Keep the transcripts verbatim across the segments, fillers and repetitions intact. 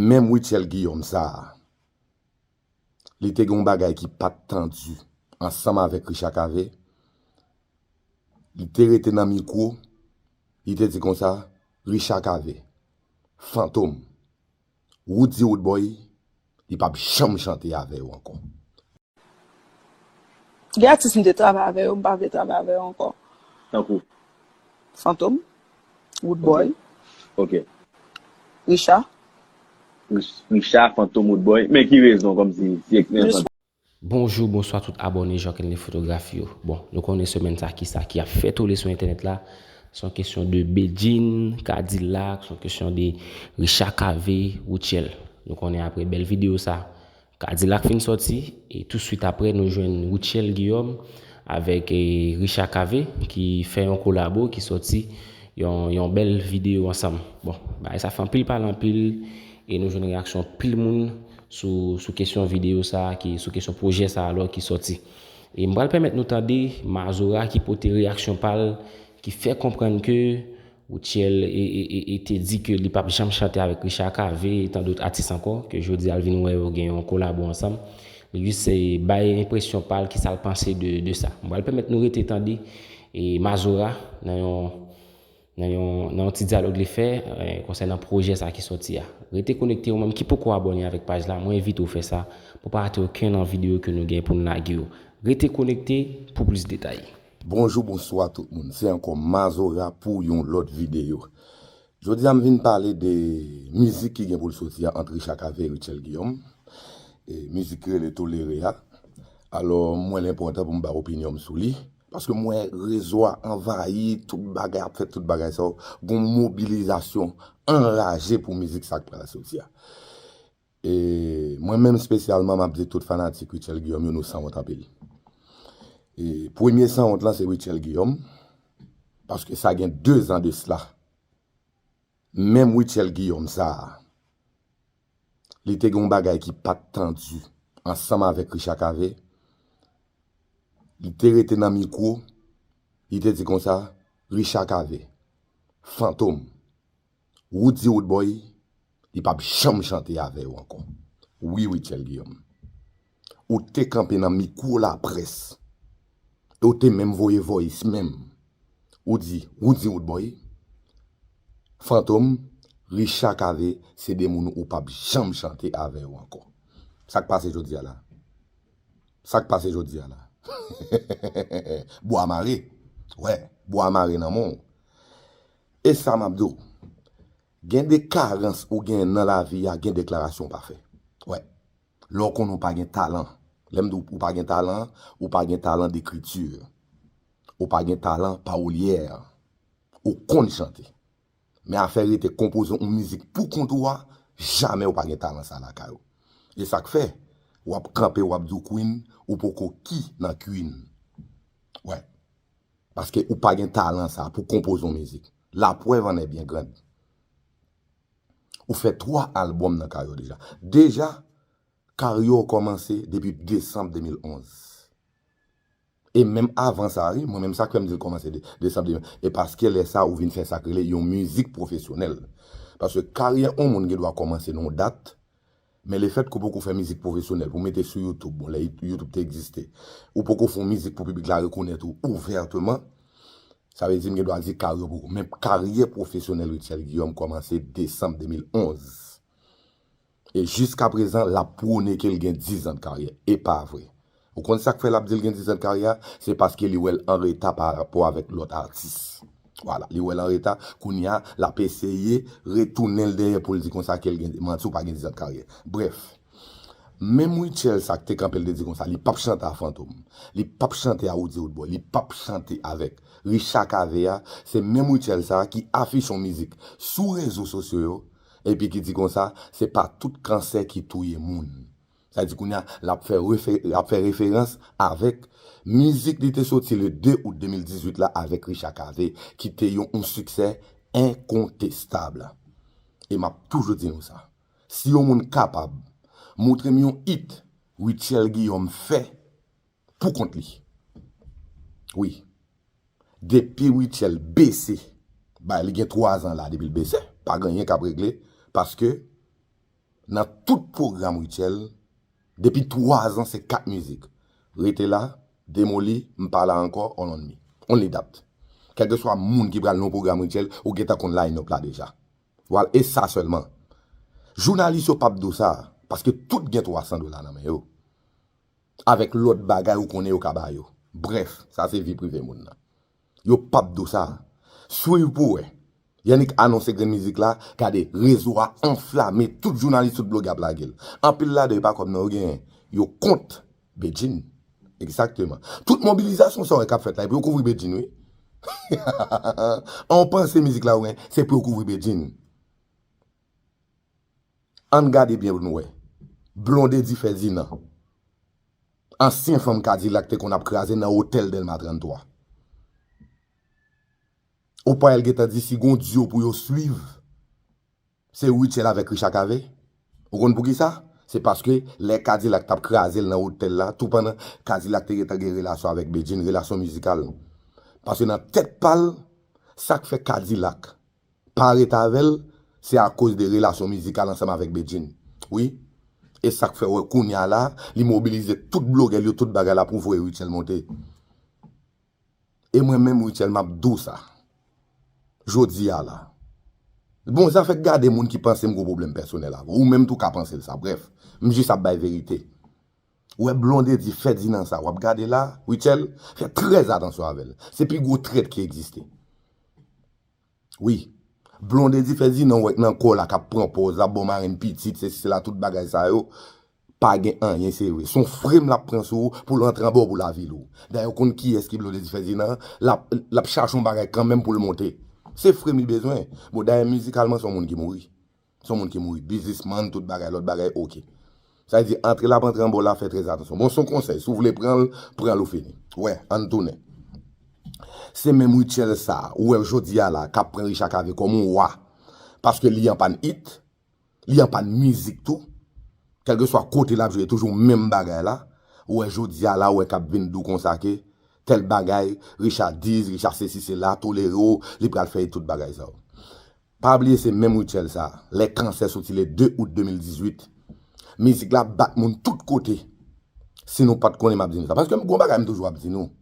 Menm Rutshelle Guillaume sa a, li te gen yon bagay ki pa t tandi ansanm avèk Richard Cavé. Li te rete nan mikwo, li te di konsa, Richard Cavé, Fantom, Roody Roodboy, li p ap janm chante avè yo ankò. Gen atis m te travay avè yo, m pa vle travay avè yo ankò. Tankou? Fantom, Roodboy, Ok. Richard. Rich- Richard, Fantom, Roodboy. Men ki rezon, kòmsi, si eksperyans Jis Bonjou, bonswa tout abòne Jacqueline Photography yo. Bon, nou konnen semèn sa ki sa ki ap fè tole sou entènèt la. Se yon kesyon de Bedjine, Kadilak, se yon kesyon de Richard Cavé, Rutshelle. Nou konnen apre bèl videyo sa, Kadilak fin sòti, e tou swit apre nou jwenn Rutshelle Guillaume avèk eh, Richard Cavé ki fè yon kolabo ki sòti yon, yon bèl videyo ansanm. Bon, bagay sa fè anpil pale anpil, e nou jwenn reyaksyon anpil moun sou, sou kesyon videyo sa, ki, sou kesyon pwojè sa alò ki sòti. E m pral pèmèt nou tande Mazora ki pote reyaksyon pa l, ki fè konprann ke Rutshelle e, e, e, e te di ke li p ap janm chante avèk Richard Cavé e tan dòt atis ankò, ke jodi a l vin wè yo gen yon kolabo ansanm. Li jis eh, bay enpresyon pa l, kisa l panse de, de sa. M pral pèmèt nou rete tande eh, Mazora nan yon nan yon, nan yon ti dyalòg li fè eh, konsènan pwojè sa ki sòti a. Rete konekte ou menm ki poko abòne avèk paj la, mwen envite w fè sa pou pa rate okenn nan videyo ke nou gen pou n lage yo. Rete konekte pou plis detay. Bonjou, bonswa tout moun. Se ankò Mazora pou yon lòt videyo. Jodi a m vin pale de mizik ki gen pou l soti a ant Richard Cavé e Rutshelle Guillaume. E mizik ki rele Tolere a. Alò, m wè l enpòtan pou m bay opinyon m sou li. Paske m wè rezo a anvayi, tout bagay ap fèt, tout bagay sa yo. Gon mobilizasyon anraje pou mizik sa k pral soti a. E mwen menm espesyalman, m ap di tout fanatik Rutshelle Guillaume yo, nou sanwont anpil. E premye sanwont lan se Rutshelle Guillaume, paske sa gen de zan de sla. Menm Rutshelle Guillaume sa a, li te gen yon bagay ki pa t tandi ansanm avèk Richard Cavé. Li te rete nan mikwo, li te di konsa, Richard Cavé, Fantom, Roody Roodboy, li p ap janm chante avè yo ankò. Wi, Rutshelle Guillaume. Ou te kanpe nan mikwo laprès. E ou te menm voye voice menm. Ou di, Roody Roodboy, Fantom, Richard Cavé, se de moun ou p ap janm chante avè yo ankò. Sa k pase jodi a la? Sa k pase jodi a la? Bwa mare. Wè, bwa mare nan men w. E sa m ap di w, gen de karans ou gen nan lavi a, gen deklarasyon w pa fè. Wè. Lè w konnen w pa gen talan. Lè m di w ou pa gen talan, ou pa gen talan dekriti. Ou pa gen talan pawolyè. Ou konn chante. Men afè rete konpoze yon mizik pou kont ou a, jamè ou pa gen talan sa lakay ou. E sa k fè, w ap kanpe, w ap di w Queen, ou poko ki nan Queen. Wè. Paske ou pa gen talan sa pou konpoze yon mizik. La preuve en est bien grande. Ou fè twa albòm nan karyè w deja. Deja, karyè w kòmanse depi desanm de mil onz. E menm avan sa, wi, mwen menm sa k fè m di l kòmanse de, desanm de mil onz. E paske lè sa ou vin fè sa k rele yon mizik pwofesyonèl. Paske karyè yon moun gen dwa kòmanse nan yon dat, men lefètke w poko fè mizik pwofesyonèl pou mete sou YouTube, bon, lè YouTube te egziste, ou poko fè yon mizik pou piblik la rekonèt ou ouvèteman, sa vle di m gen dwa di karyè w poko. Men karyè pwofesyonèl Rutshelle Guillaume kòmanse desanm de mil onz. E jiskaprezan, l ap pwone ke l gen diz an de karyè. E pa vre. Ou konn sa k fè l ap di l gen diz an de karyè a? Se paske li wè l an reta pa rapò avèk lòt atis. Vwala, li wè l an reta. Kounye a, l ap eseye retounen l dèyè pou l di konsa ke l gen, manti, ou pa gen diz an de karyè. Brèf, menm Rutshelle sa k te kanpe, l te di konsa, li p ap chante a Fantom, li p ap chante a Roody Roodboy, li p ap chante avèk Richard Cavé a, se menm Rutshelle sa ki afiche yon mizik sou rezo sosyo yo, epi ki di konsa, se pa tout kansè ki touye moun. Sa di kounye a, l ap fè refe-, l ap fè referans avèk mizik li te soti le de out de mil dizuit la avèk Richard Cavé, ki te yon, yon siksè enkontestab. E m ap toujou di nou sa. Si yon moun kapab montre m yon hit Rutshelle Guillaume fè pou kont li. Wi. Depi Rutshelle bese, bay li gen twa zan la depi l bese, pa gen anyen k ap regle, paske Nan tout pwogram Rutshelle, depi twa zan se kat mizik. Rete la, Demoli, M pa la ankò, Only Me. Only that. Kèlkeswa moun ki pral nan pwogram Rutshelle, ou gentan konn line up la deja. Vwala, e sa sèlman. Jounalis yo p ap di w sa, paske tout gen twa san dola nan men yo. Avèk lòt bagay ou konnen yo ka ba yo. Brèf, sa se vi prive moun nan. Yo p ap di w sa. Swiv pou w wè. Yannick anonse grenn mizik la, gade, rezo a anflame, tout jounalis, tout blogè ap lage l. Anpil ladan yo pa kòb non yo genyen. Yo kont Bedjine. Egzakteman. Tout mobilizasyon sa w wè k ap fèt la, e pou yo kouvri Bedjine, wi. An w panse mizik la ou gen, se pou yo kouvri Bedjine. Ann gade byen pou nou wè. Blondedy Ferdinand. Ansyen fanm Kadilak te konn ap kraze nan otèl Dèlma trannntwa. Ou pa wè l gentan di si gon dyo pou yo swiv, se Rutshelle avèk Richard Cavé. Ou konn poukisa? Se paske lè Kadilak t ap kraze l nan otèl la, tou pandan Kadilak te gentan gen relasyon avèk Bedjine, relasyon mizikal. Paske nan tèt pa l, sa k fè Kadilak pa ret avè l, se akoz de relasyon mizikal ansanm avèk Bedjine. Wi. E sa k fè w wè kounye a la, li mobilize tout blogè l yo, tout bagay la pou voye Rutshelle monte. E mwen menm, Rutshelle, m ap di w sa. Jodi a la. Bon, sa fè gade moun ki panse m gon pwoblèm pèsonèl avè w. Ou menm tou ka panse l sa. Brèf, m jis ap bay verite. Ou wè Blondedy Ferdinand sa w ap gade la, Rutshelle, fè trè atansyon avè l. Se pi gwo trèt ki egziste. Wi. Blondedy Ferdinand w wè k nan kò la k ap pran pòz, l ap ba w marenn pitit, sesi sela, tout bagay sa yo. Pa gen anyen serye. Se yon frem l ap pran sou ou pou l antre anba w pou lavil ou. Dayè, ou konn kiyès ki Blondedy Ferdinand, l ap, l ap chache yon bagay kanmenm pou l monte. Se frem li bezwen. Bon, dayè, mizikalman, se yon moun ki mouri. Se yon moun ki mouri. Biznismann, tout bagay, lòt bagay, oke. Sa vle di, antre l ap antre anba w la, fè trè atansyon. Bon, se yon konsèy. Si w vle pran l, pran l ou fini. Wè, ann tounen. Se menm Rutshelle sa, ou wè jodi a la, k ap pran Richard Cavé kòm yon wa. Paske li an pàn hit, li an pàn mizik tou. Kèlkeswa kote l ap jwe, toujou menm bagay la. Ou wè jodi a la, ou wè k ap vin di w konsa ke tèl bagay, Richard diz, Richard sesi sela, tolere w, li pral fè tout bagay sa yo. Pa bliye se menm Rutshelle sa, lè kansè soti le de out de mil dizuit, mizik la bat moun tout kote. Si nou pa t konnen m ap di nou sa. Paske m gon bagay m toujou ap di nou.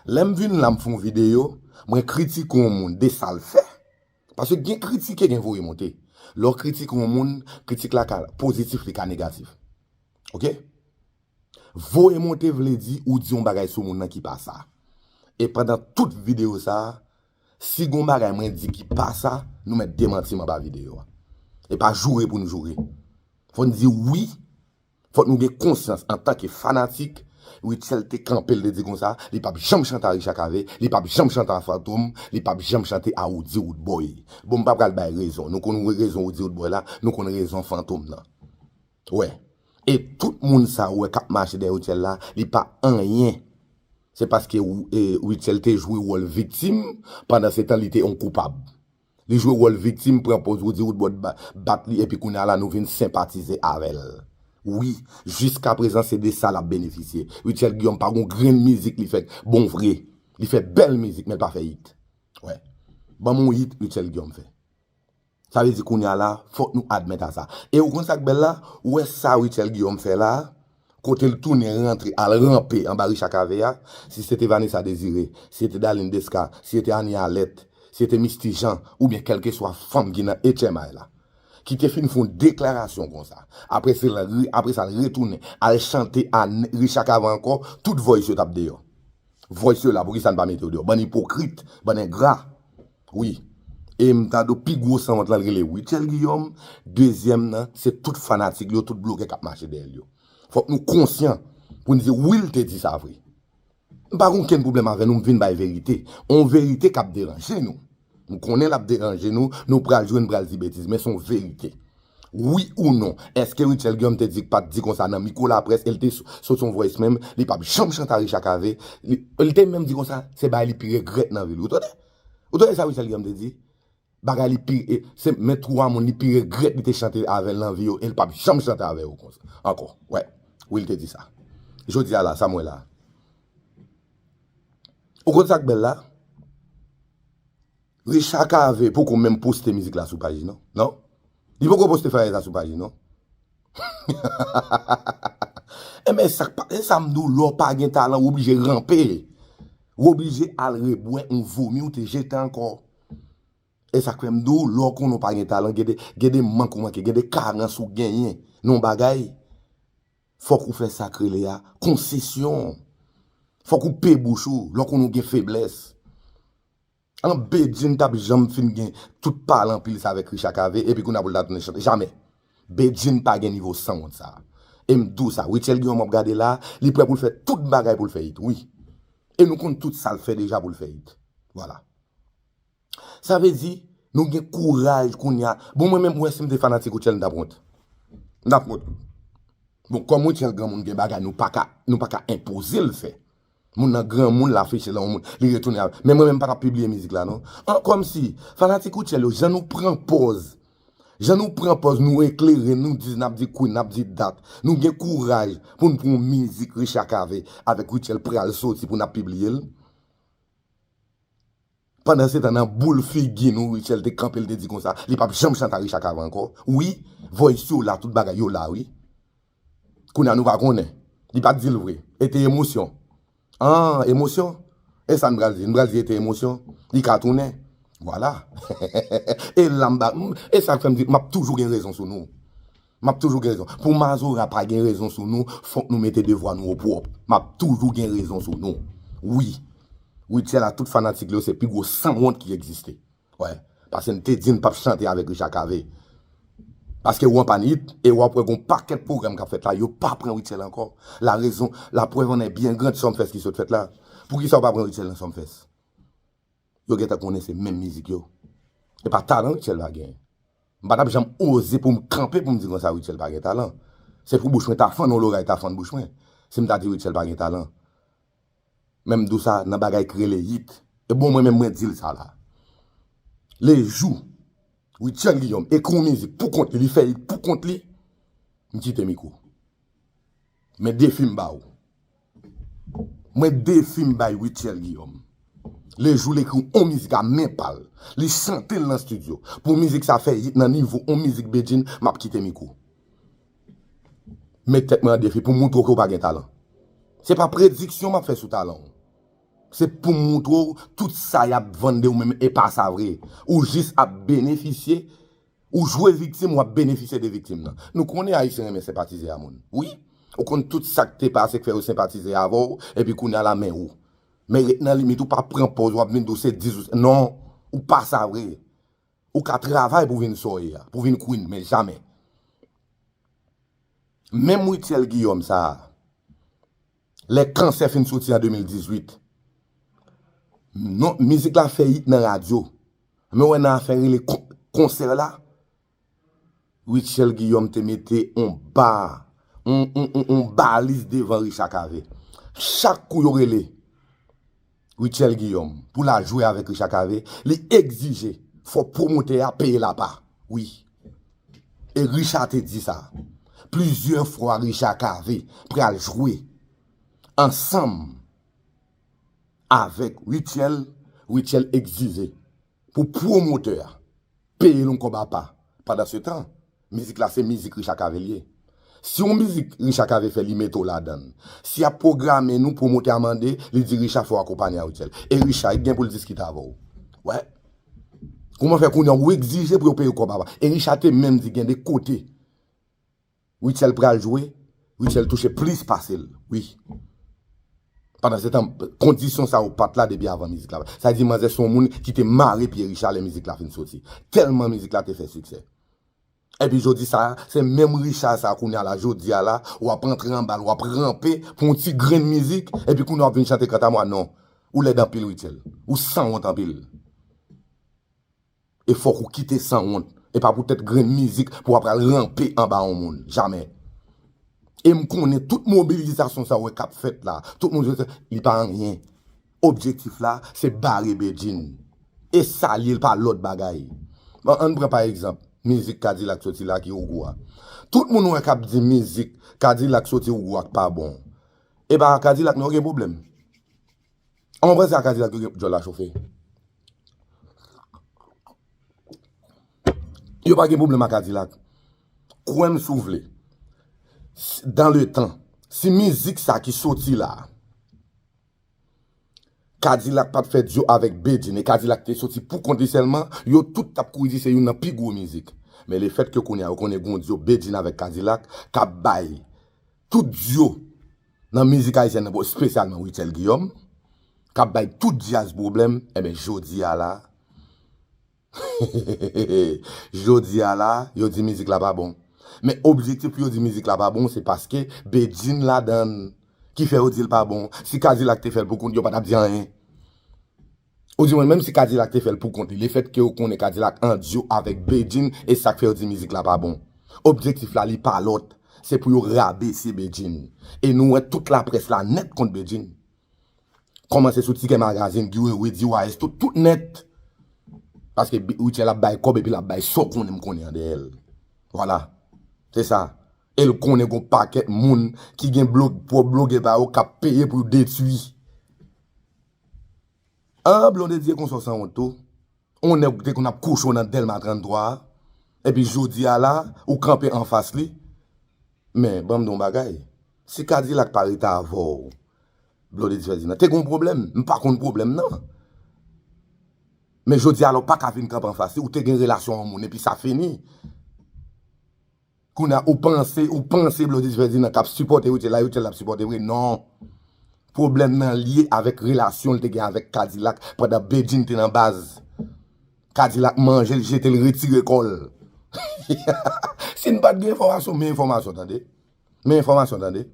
Lè m vin la m fè yon videyo, mwen kritike yon moun de sa l fè. Paske gen kritike, gen voye monte. Lè w kritike yon moun, kritik la ka pozitif, li ka negatif. Oke? Voye monte vle di ou di yon bagay sou moun nan ki pa sa. E pandan tout videyo sa, si gon bagay mwen di ki pa sa, nou mèt demanti m anba videyo a. E pa joure pou n joure. Fò n di wi. Fòk nou gen konsyans antanke fanatik. Rutshelle te kanpe, l te di konsa, li p ap janm chante a Richard Cavé, li p ap janm chante a Fantom, li p ap janm chante a Roody Roodboy. Bon, m pa pral bay rezon. Nou konn rezon Roody Roodboy la, nou konn rezon Fantom nan. Wè. E tout moun sa ou wè k ap mache dèyè Rutshelle la, li pa anyen. Se paske, e, Rutshelle te jwe wòl viktim, pandan se tan li te yon koupab. Li jwe wòl viktim, pran pòz Roody Roodboy ba-, bat li, epi kounye a la nou vin senpatize avè l. Wi, jiskaprezan se de sa l ap benefisye. Rutshelle Guillaume pa gon grenn mizik li fè bon vre. Li fè bèl mizik, men l pa fè hit. Wè. Ban m yon hit Rutshelle Guillaume fè. Sa vle di kounye a la, fòk nou admèt a sa. E ou konn sa k bèl la? Ou wè sa Rutshelle Guillaume fè la? Kote l tounen rantre, al ranpe anba Richard Cavé a, si se te Vanessa Désiré, si se te Darline Desca, si se te Annie Alerte, si se te Misty Jean, oubyen kèlkeswa fanm ki nan H M I la, ki te fin fè yon deklarasyon konsa. Apre se l re-, apre sa, l retounen, al chante a N-, Richard Cavé ankò, tout voice yo t ap deyò. Voice yo la, poukisa n pa mete yo deyò? Bann ipokrit, bann engra. Wi. E m ta di w pi gwo sanwont lan, l rele Rutshelle Guillaume. Dezyèm nan, se tout fanatik li yo, tout blogè k ap mache dèyè l yo. Fòk nou konsyan pou n di wi, l te di sa vre. M pa gen okenn pwoblèm avè nou, m vin bay verite. On verite k ap deranje nou. M konnen l ap deranje nou, nou pral jwe, n pral di betiz, men se on verite. Wi ou non? Èske Rutshelle Guillaume te di, pa t di konsa nan mikwo laprès, e l te s-, sot on voice menm, li p ap janm chante a Richard Cavé, li, li te menm di konsa, se bagay li pi regrèt nan vi l. Ou tande? Ou tande sa Rutshelle Guillaume te di? Bagay li pi, e, se men twa moun li pi regrèt li te chante avè l nan vi yo, e l p ap janm chante avè yo konsa ankò. Wè, wi, l te di sa. Jodi a la, sa m wè la. Ou konn sa k bèl la? Richard Cavé poko menm poste mizik la sou paj li, non? Non? Li poko poste flyer sa sou paj li, non? Enben, sa, e sa m di w, lè w pa gen talan, w oblije ranpe. W oblije al rebwè yon vomi w te jete ankò. E sa k fè m di w, lè w konnen w pa gen talan, gen de, gen de mank ou manke, gen de karans ou genyen nan yon bagay, fòk ou fè sa k rele a konsesyon. Fòk ou pe bouch ou, lè w konnen w gen feblès. An Bedjine t ap janm fin gen tout pale anpil sa avèk Richard Cavé, epi kounye a pou l ta tounen chante. Jamè. Bedjine pa gen nivo sanwont sa. E m di w sa, Rutshelle Guillaume w ap gade la, li prè pou l fè tout bagay pou l fè hit, wi. E nou konn tout sa l fè deja pou l fè hit. Vwala. Sa vle di, nou gen kouraj kounye a. Bon, mwen menm, mwen, si m te fanatik Rutshelle, m t ap wont. M t ap wont. Bon, kòm Rutshelle granmoun gen bagay, nou pa ka, nou pa ka enpoze l fè. Moun nan granmoun, l afiche la, yon moun, li retounen avè. Men mwen menm, m pa t ap pibliye mizik la, non. An, kòmsi, fanatik Rutshelle yo, jan nou pran pòz. Jan nou pran pòz, nou eklere, nou di, n ap di Queen, n ap di dat. Nou gen kouraj pou n pran yon mizik Richard Cavé avèk Rutshelle pral soti pou n ap pibliye l. Pandansetan, nan boul figi nou, Rutshelle te kanpe, l te di konsa, li p ap janm chante a Richard Cavé ankò. Wi, voice yo la, tout bagay yo la, wi. Kounye a nou pa konnen. Li pa t di l vre. E te emosyon. An, emosyon? E sa n pral di? N pral di e te emosyon? Li ka tounen. Vwala. E la m ba, e sa k fè m di, m ap toujou gen rezon sou nou. M ap toujou gen rezon. Pou Mazora pa gen rezon sou nou, fòk nou mete devwa nou opwòp. M ap toujou gen rezon sou nou. Wi. Rutshelle a tout fanatik li yo, se pi gwo sanwont ki egziste. Wè. Paske n te di n p ap chante avèk Richard Cavé. Paske w anpann hit, e w ap wè gon pakèt pwogram k ap fèt la, yo pa pran Rutshelle ankò. La raison, la preuve en est bien grande, Sumfest ki sot fèt la. Poukisa yo pa pran Rutshelle nan Sumfest? Yo gentan konnen se menm mizik yo. E pa talan Rutshelle pa genyen. M pa t ap janm oze pou m kanpe pou m di konsa Rutshelle pa gen talan. Se pou bouch mwen ta fann, yon loray ta fann bouch mwen. Si m ta di Rutshelle pa gen talan. Men m di w sa nan bagay k rele hit. E bon, mwen menm mwen di l sa la. Le jou Rutshelle Guillaume ekri yon mizik pou kont li, li fè hit pou kont li, m kite mikwo. Men defi m ba ou. Mwen defi m bay Rutshelle Guillaume. Le jou l ekri yon mizik a men pa l, li chante l nan estidyo, pou mizik sa fè hit nan nivo yon mizik Bedjine, m ap kite mikwo. Met tèt mwen an defi pou m montre w ke w pa gen talan. Se pa prediksyon m ap fè sou talan w. Se pou m montre w tout sa y ap vann de ou menm e pa sa vre. Ou jis ap benefisye, ou jwe viktim, w ap benefisye de viktim nan. Nou konnen Ayisyen renmen senpatize a moun. Wi, ou konn tout sa k te pase k fè yo senpatize avè w, epi kounye a la men ou. Men ret nan limit, ou pa pran pòz, w ap vin di w se dis ou se, non, ou pa sa vre. Ou ka travay pou vin sa w ye a, pou vin Queen, men jamè. Menm Rutshelle Guillaume sa a, lè Kansè fin soti an de mil dizuit, non, mizik la fè hit nan radyo. Men w wè nan afè rele kon-, konsè la, Rutshelle Guillaume te mete on ba, on, on, on, on baliz devan Richard Cavé. Chak kou yo rele Rutshelle Guillaume pou l al jwe avèk Richard Cavé, li egzije fò pwomotè a peye l apa. Wi. E Richard te di sa. Plizyè fwa Richard Cavé pral jwe ansanm avèk Rutshelle, Rutshelle egzije pou pwomotè a peye l yon kòb apa. Pandansetan, mizik la se mizik Richard Cavé l ye. Si yon mizik Richard Cavé fè, li mete w ladan l. Si y ap pwograme nou, pwomotè a mande, li di Richard fò w akonpanye a Rutshelle. E Richard, li gen pou l diskite avè w. Wè. Kòman fè kounye a ou egzije pou yo peye w kòb apa? E Richard te menm di gen de kote Rutshelle pral jwe, Rutshelle touche plis pase l, wi. Pandansetan, kondisyon sa yo pa t la depi avan mizik la. Sa vle di manzè se yon moun ki te mare pye Richard lè mizik la fin soti. Tèlman mizik la te fè siksè. Epi jodi sa, se menm Richard sa kounye a la, jodi a la, w ap antre anba l, w ap ranpe pou yon ti grenn mizik, epi kounye a w ap vin chante kanta mwa, non. Ou lèd anpil, Rutshelle. Ou sanwont anpil. E fòk ou kite sanwont. E pa poutèt grenn mizik pou w ap pral ranpe anba yon moun. Jamè. E m konnen tout mobilizasyon sa w wè k ap fèt la. Tout moun, li pa anyen. Objektif la, se bare Bedjine. E sa l ye, l pa lòt bagay. Bon, ann pran pa egzanp, mizik Kadilak soti la ki Rougou a. Tout moun wè k ap di mizik Kadilak soti Rougou a k pa bon. E pa Kadilak non gen pwoblèm. An mwen panse a Kadilak yo gen djòl la chofe. Yo pa gen pwoblèm ak Kadilak. Kwè m si w vle. Si- dans le temps, si mizik sa ki soti la, Kadilak pa t fè dyo avèk Bedjine, e Kadilak te soti pou kont li sèlman, yo tout t ap kouri di se youn nan pi gwo mizik. Men lefètke kounye a yo konnen gen yon dyo Bedjine avèk Kadilak k ap bay tout dyo nan mizik ayisyèn nan, espesyalman Rutshelle Guillaume, k ap bay tout djaz pwoblèm, enben, jodi a la, jodi a la, yo di mizik la pa bon. Men objektif pou yo di mizik la pa bon, se paske Bedjine ladann ki fè yo di l pa bon. Si Kadilak te fè l pou kont, yo pa t ap di anyen. Ou di mwen, menm si Kadilak te fè l pou kont li, lefètke yo konnen Kadilak an dyo avèk Bedjine, e sa k fè yo di mizik la pa bon. Objektif la, li pa lòt. Se pou yo rabese Bedjine. E nou wè tout laprès la nèt kont Bedjine. Kòmanse sou Tikè Magazine, Guy Wewe, D Y S, tout, tout nèt. Paske Bi- Rutshelle ap bay kòb epi l ap bay sa w konnen m konnen an dèyè l. Vwala. Se sa. E l konnen gon pakèt moun ki gen blo- pwòp blogè pa yo k ap peye pou yo detwi. An, Blondedy e konsa w sanwont tou. On nèg te konn ap kouche w nan Dèlma tranntwa a. Epi jodi a la, ou kanpe anfas li. Men, ban m di w yon bagay. Si Kadilak pa rete avè w, Blondedy Ferdinand, te gen yon pwoblèm. M pa konn pwoblèm nan. Men jodi a la, ou pa ka vin kanpe anfas li. Ou te gen relasyon yon moun, epi sa fini. Kounye a, ou panse, ou panse Blondedy Ferdinand k ap sipòte Rutshelle la, Rutshelle l ap sipòte vre? Non. Pwoblèm nan lye avèk relasyon l te gen avèk Kadilak pandan Bedjine te nan baz. Kadilak manje l, jete l, retire kò l. Si n pa t gen enfòmasyon, men enfòmasyon, tande. Men enfòmasyon, tande.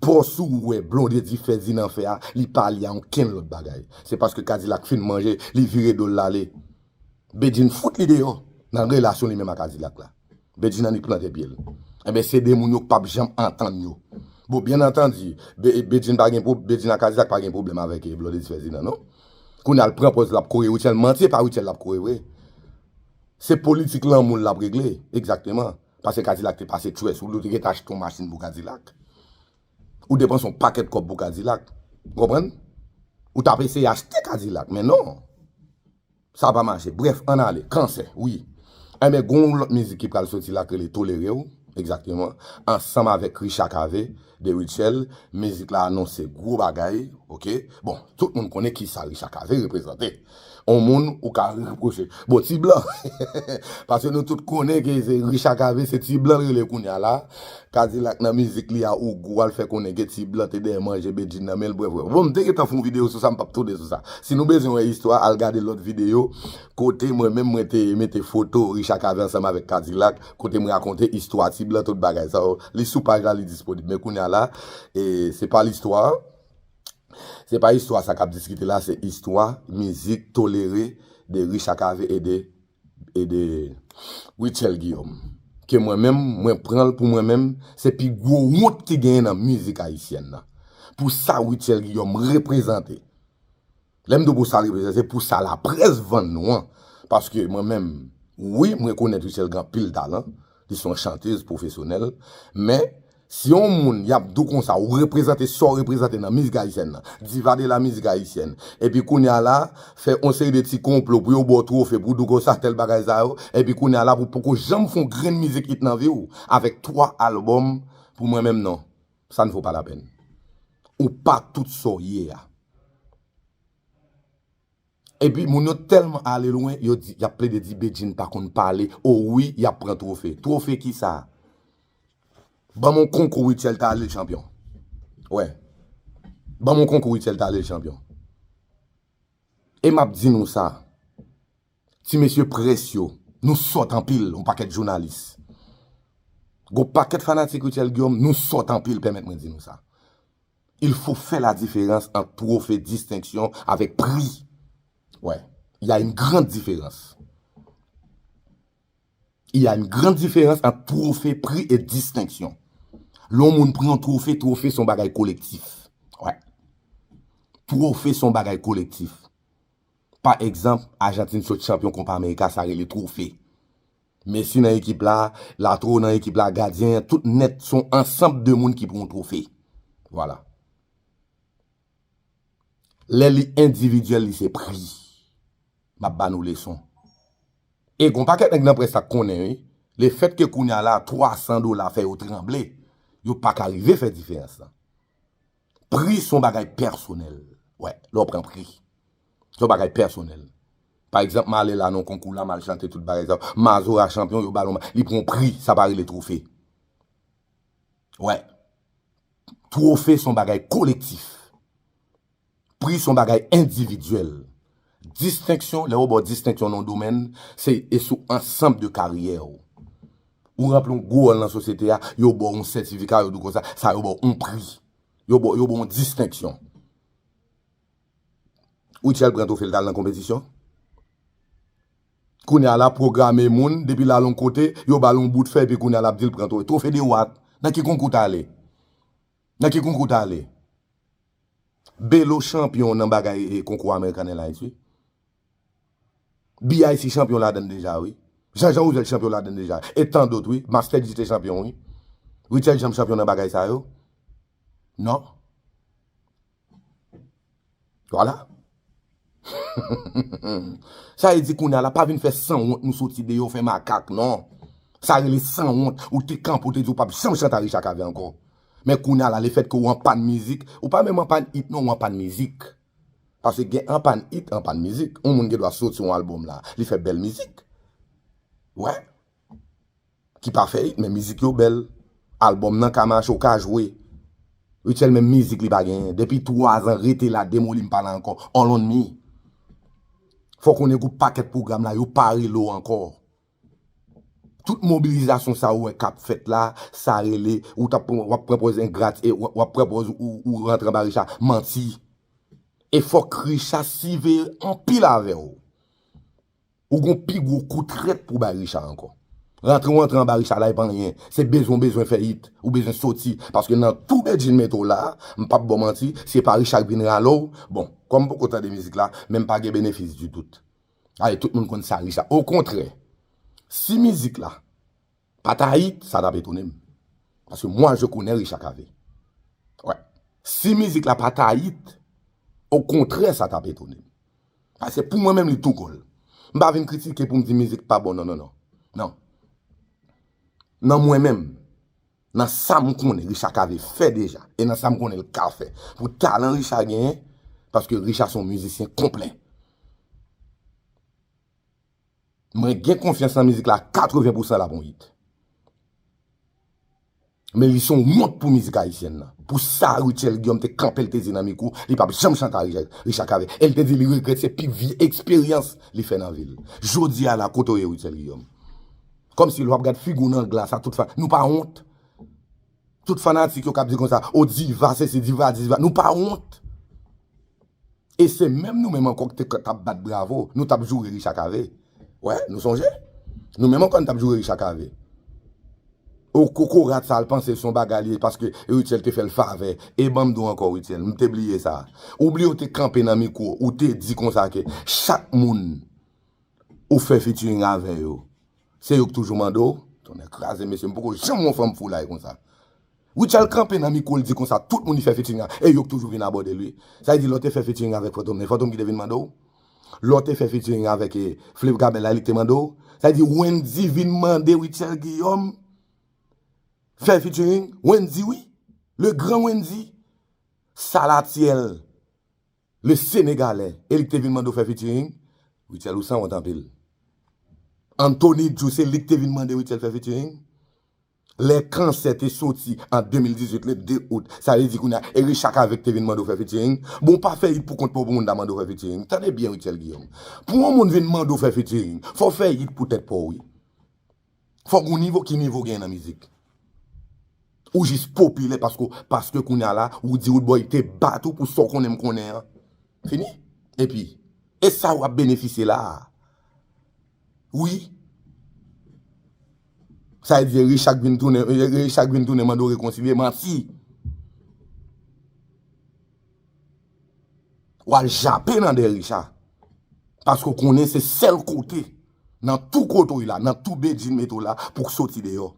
Pòs ou wè Blondedy Ferdinand fè a, li pa lye a okenn lòt bagay. Se paske Kadilak fin manje, li vire do l, l ale. Bedjine fout li deyò nan relasyon li menm ak Kadilak la. Bedjine annik plante pye l. Enben, se de moun yo k p ap janm antann yo. Bon, byen antandi, Be- Bedjine pa gen pwob- Bedjine ak Kadilak pa gen pwoblèm avèk, eh, Blondedy Ferdinand, non. Kounye a, l pran pòz l ap kore Rutshelle, manti, e pa Rutshelle l ap kore vre. Se politik lanmou l ap regle, egzakteman. Paske Kadilak te pase tchwè sou li, ou te gentan achte yon machin pou Kadilak. Ou depanse yon pakèt kòb pou Kadilak. Ou konprann? Ou t ap eseye achte Kadilak, men non. Sa pa mache. Brèf, ann ale. Kansè, wi. Enben, gen yon lòt mizik ki pral soti la k rele Tolere w, egzakteman, ansanm avèk Richa Cavé de Rutshelle. Mizik la anonse gwo bagay, oke? Bon, tout moun konnen kisa Richa Cavé reprezante. On moun ou ka repwoche. Bon, ti blan. Paske nou tout konnen ke se Richa Cavé, se ti blan l rele kounye a la. Kadilak nan mizik li a, ou gwo al fè konnen ke ti blan te dèyè manje Bedjine nan men l, brèf, brèf. Bon, m te gentan fè yon videyo sou sa, m p ap tounen sou sa. Si nou bezwen wè istwa, al gade lòt videyo, kote mwen menm mwen te mete foto Richa Cavé ansanm avèk Kadilak, kote mwen rakonte istwa ti blan, tout bagay sa yo. Li sou paj la, li disponib. Men kounye a la, e, se pa listwa. Se pa istwa sa k ap diskite la, se istwa mizik Tolere de Richa Cavé e de e de Rutshelle Guillaume. Ke mwen menm, mwen pran l pou mwen menm, se pi gwo wont ki genyen nan mizik ayisyèn nan. Pou sa Rutshelle Guillaume reprezante. Lè m di w pou sa l reprezante, se pou sa laprès vann nou an. Paske mwen menm, wi, m rekonèt Rutshelle gen anpil talan. Li se yon chantez pwofesyonèl. Men, si yon moun y ap di w konsa, ou reprezante sa w reprezante nan mizik ayisyèn nan, diva de la musique haïtienne, epi kounye a la, fè yon seri de ti konplo pou yo ba w twofe, pou w di w konsa, tèl bagay sa yo, epi kounye a la, pou poko janm fè yon grenn mizik hit nan vi w, avèk twa albòm, pou mwen menm, non. Ça ne vaut pas la peine. Ou pa tout sa w ye a. Epi, moun yo tèlman ale lwen, yo di, y ap plede di Bedjine pa konn pale. O wi, y ap pran twofe. Twofe kisa? Ban m yon konkou Rutshelle ta rele l chanpyon. Wè. Ban m yon konkou Rutshelle ta rele l chanpyon. E m ap di nou sa. Ti mesye près yo, nou sòt anpil, yon pakèt jounalis. Gon pakèt fanatik Rutshelle Guillaume, nou sòt anpil, pèmèt mwen di nou sa. Il faut faire la différence entre trophée, distinction avec prix. Ouais, il y a une grande différence. Il y a une grande différence entre trophée, prix et distinction. Lè yon moun pran yon twofe, twofe se yon bagay kolektif. Ouais. Twofe se yon bagay kolektif. Pa egzanp, Ajantin sot chanpyon Kopa Amerika, sa rele twofe. Messi nan ekip la, Lautaro nan ekip la, gadyen an, tout nèt se yon ansanm de moun ki pran yon twofe. Vwala. Lè li endividyèl, li se pri. M ap ba nou leson. E gon pakèt nèg nan près la k konnen, wi. Lefètke kounye a la, twa san dola fè yo tranble. Yo pa ka rive fè diferans lan. Pri se yon bagay pèsonèl. Wè, lè w pran pri, se yon bagay pèsonèl. Pa egzanp, m ale la nan konkou la, m al chante tout bagay sa. Mazora chanpyon, yo ba l yon, li pran yon pri, sa pa rele twofe. Wè. Twofe se yon bagay kolektif. Pri se yon bagay endividyèl. Distenksyon, lè yo ba w distenksyon nan yon domèn, se e sou ansanm de karyè w. Ou ranpli yon gwo wòl nan sosyete a, yo ba w yon sètifika, yo di w konsa, sa yo ba w yon pri. Yo ba w, yo ba w yon distenksyon. Rutshelle pran twofe, l t al nan konpetisyon. Kounye a la pwograme moun, depi l al yon kote, yo ba l yon bout fè, epi kounye a l ap di l pran twofe. Twofe de wa? Nan ki konkou w t ale? Nan ki konkou w t ale? Belo chanpyon nan bagay e konkou American Airlines, wi. B I C chanpyon ladann deja, wi. Jean Jean Roosevelt chanpyon ladann deja. E tan dòt, wi. Master Dji te chanpyon, wi. Rutshelle janm chanpyon nan bagay sa yo? Non. Vwala. Sa vle di kounye a la, pa vin fè sanwont, nou soti deyò, fè makak, non. Sa rele sanwont. Ou te kanpe, ou te di ou p ap janm chante a Richard Cavé ankò. Men kounye a la, lefètke ou anpàn mizik, ou pa menm anpàn it, non, ou anpàn mizik. Paske gen anpàn it, anpàn mizik. Yon moun gen dwa soti yon albòm la, li fè bèl mizik. Wè. Ki pa fè it, men mizik yo bèl. Albòm nan ka mache, ou ka jwe. Rutshelle menm mizik li pa genyen. Depi twa zan, rete la, demoli m pa la ankò. All on me. Fò konnen gwoup pakèt pwogram la, yo pa rele w ankò. Tout mobilizasyon sa ou wè k ap fèt la, sa rele, ou t ap, w ap pran pòz engra, e w ap, w ap pran pòz ou, ou rantre anba Richard, manti. E fòk Richard siveye anpil avè w. Ou gon pi gwo kou trèt pou bay Richard ankò. Rantre ou rantre anba Richard la, e pa anyen. Se bezwen w bezwen fè it, ou bezwen soti. Paske nan tou bedjine m mete w la, m p ap ba w manti, si e pa Richard k vin rale w, bon, kòm m poko tande mizik la, men m pa gen benefis didout. Ale, tout moun konn sa Richard. Okontrè, si mizik la pa ta it, sa t ap etone m. Paske mwa, je konnen Richard Cavé. Wè. Si mizik la pa ta it, okontrè, sa t ap etone m. Paske pou mwen menm, li tou gòl. M pa vin kritike pou m di mizik pa bon, non, non, non. Non. Nan mwen menm, nan sa m konnen Richard Cavé fè deja, e nan sa m konnen l ka fè, pou talan Richard genyen, paske Richard se yon mizisyen konplè. Mwen gen konfyans nan mizik la, katreven pousan l ap yon it. Men li se yon wont pou mizik ayisyèn nan. Pou sa Rutshelle Guillaume te kanpe, l te di nan mikwo, li p ap janm chante a Richard, Richard Cavé. E l te di li regrèt, se pi vye eksperyans li fè nan vi l. Jodi a la, kote w ye, Rutshelle Guillaume? Kòmsi lè w ap gad figi w nan glas a, tout fa, nou pa wont? Tout fanatik yo k ap di konsa, o diva, sesi, diva, diva, nou pa wont? E se menm nou menm ankò ki te k-, t ap bat bravo, nou t ap joure Richard Cavé. Wè, nou sonje? Nou menm ankò nou t ap joure Richard Cavé. O kokorat sa, l panse se yon bagay li ye paske Rutshelle te fè l favè. E ban m di w ankò, Rutshelle, m te bliye sa. Ou bliye w te kanpe nan mikwo, ou te di konsa ke chak moun ou fè featuring avè yo, se yo k toujou mande w. Tonnè kraze, mesye, m poko janm wè yon fanm foulay konsa. Rutshelle kanpe nan mikwo, l di konsa, tout moun li fè featuring a, e yo k toujou vin abòde l, wi. Sa vle di, lè w te fè featuring avèk Fantom, e Fantom ki te vin mande w? Lè w te fè featuring avèk, e, Flave Gabel la, li k te mande w? Sa vle di, Wendy vin mande Rutshelle Guillaume fè featuring? Wendy, wi. Le grand Wendy. Salatiel. Le Senegalè, e li k te vin mande w fè featuring? Rutshelle, ou sanwont anpil. Anthony Djou, se li k te vin mande Rutshelle fè featuring? Lè Kansè te soti an de mil dizuit, le de out, sa vle di kounye a, e Richard Cavé k te vin mande w fè featuring? Bon, w pa fè it pou kont pa w pou moun ta mande w fè featuring. Tande byen, Rutshelle Guillaume. Pou yon moun vin mande w fè featuring, fò w fè it pou tèt pa w, wi. Fòk ou nivo, ki nivo w genyen nan mizik? Ou jis popilè paske, paske kounye a la, ou di Roodboy te bat ou pou sa w konnen m konnen an. Fini. Epi, e sa w ap benefisye la a? Wi. Sa vle di Richard vin tounen, Richard vin tounen mande w rekonsilye, manti. W al jape nan dèyè Richard. Paske w konnen se sèl kote, nan tou kote w ye la, nan tou bedjine mete w la, pou w soti deyò.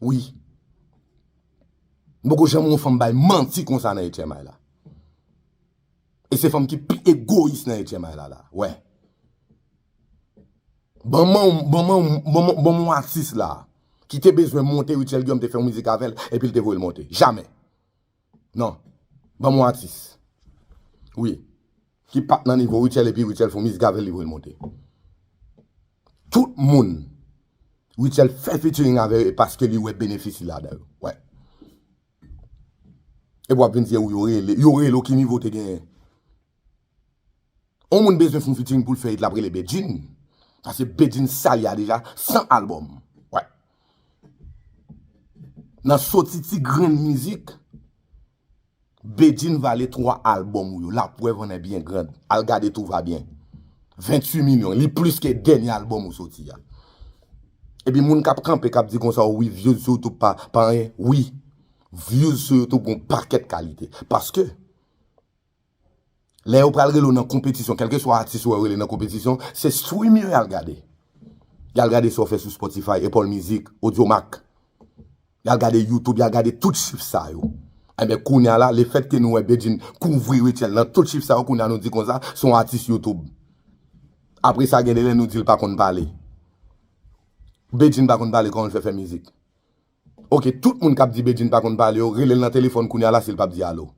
Wi. M poko janm wè yon fanm bay manti konsa nan H M I la. E se fanm ki pi egoyis nan H M I la, la. Wè. Ban m, ban m, ban m, ban m yon atis la. ki te bezwen monte Rutshelle Guillaume te fè yon mizik avè l, epi l te voye l monte. Jamè. Non. Ban m yon atis. Wi. Ki pa t nan nivo Rutshelle epi Rutshelle fè yon mizik avè l, li voye l monte. Tout moun Rutshelle fè featuring avè yo, e paske li wè benefis li ladan yo. Wè. Epi w ap vin di, "Wi, yo rele, yo rele w, ki nivo w te genyen?" On moun bezwen fè yon featuring pou l fè it, l ap rele Bedjine. Paske Bedjine sa li a deja san albòm. Wè. Nan soti ti grenn mizik, Bedjine vale twa albòm ou yo. L ap wè vannè byen grand. Al gade Tout va bien. Venntuit milyon. Li plis ke dènye albòm ou soti a. Epi moun k ap kanpe, k ap di konsa, "Wi, views sou YouTube pa, pa anyen." Wi, views sou YouTube gon pakèt kalite. Paske, lè yo pral rele w nan konpetisyon, kèlkeswa atis ou wè yo rele nan konpetisyon, se stream yo y al gade. Y al gade sa w fè sou Spotify, Apple Music, Audiomack. Y al gade YouTube, y al gade tout chif sa yo. Enben, kounye a la, lefètke nou wè Bedjine kouvri Rutshelle nan tout chif sa yo, kounye a nou di konsa, se yon atis YouTube. Apre sa, gen de lè nou di l pa konn pale. Bedjine pa konn pale, kòman l fè fè mizik? Oke, tout moun k ap di Bedjine pa konn pale yo, rele l nan telefòn kounye a la si l p ap di alo.